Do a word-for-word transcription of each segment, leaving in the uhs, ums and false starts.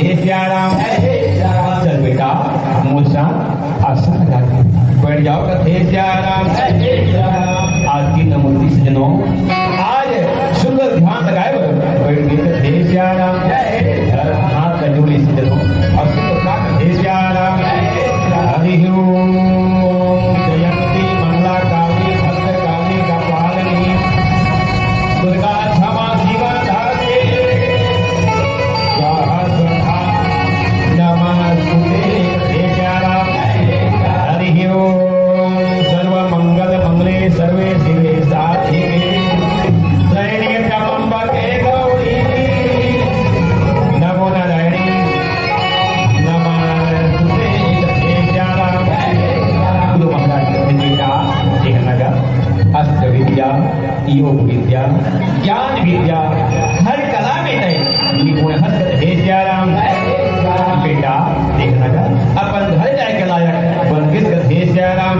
हे सिया राम। चल बेटा, मोर संग आसन लगा के बैठ जाव कथे सिया राम। आरती नमूर्ति सजनो, आज सुंदर ध्यान लगाए बर बैठ गे कथे सिया राम। हाथ ला जोड़े सजनो अउ सुंदर का कथे सिया राम। हरि ओम। जयंती मंगला काली भद्रकाली कपालिनी दुर्गा क्षमा शिवा धात्री स्वाहा स्वाहा नमस्तुते। जय सिया राम। हरि ओम। सर्व मंगल मंगले सर्वे शिवे साधिके शरण्ये त्र्यंबके गौरी नमो नारायणी नमस्तुते। जय सिया राम। गुरु महाराज जी का कहना का अस्त्र विद्या, योग विद्या, ज्ञान विद्या, हर कला में तैं निपुण हस कथे सिया राम। बेटा, देखना का अपन घर जाए के लायक बन गिस कथे सिया राम।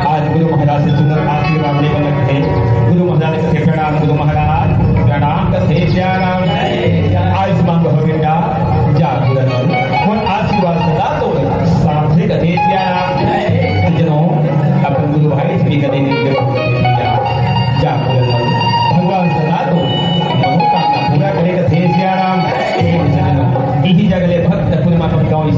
आज गुरु महाराज से सुंदर आशीर्वाद लेवत हे। गुरु महाराज कथे प्रणाम, गुरु महाराज प्रणाम कथे सिया राम। आयुष्मान भव बेटा, जा गुरु और आशीर्वाद सदा तोर साथे कथे सिया राम। सजनो, अपन गुरु भाई से भी कदे नहीं गिर जा गुरु। भगवान सदा तोर मनोकामना पूरा करे कथे सिया राम। इही जगह ले भक्त पूरे माता गाँव इस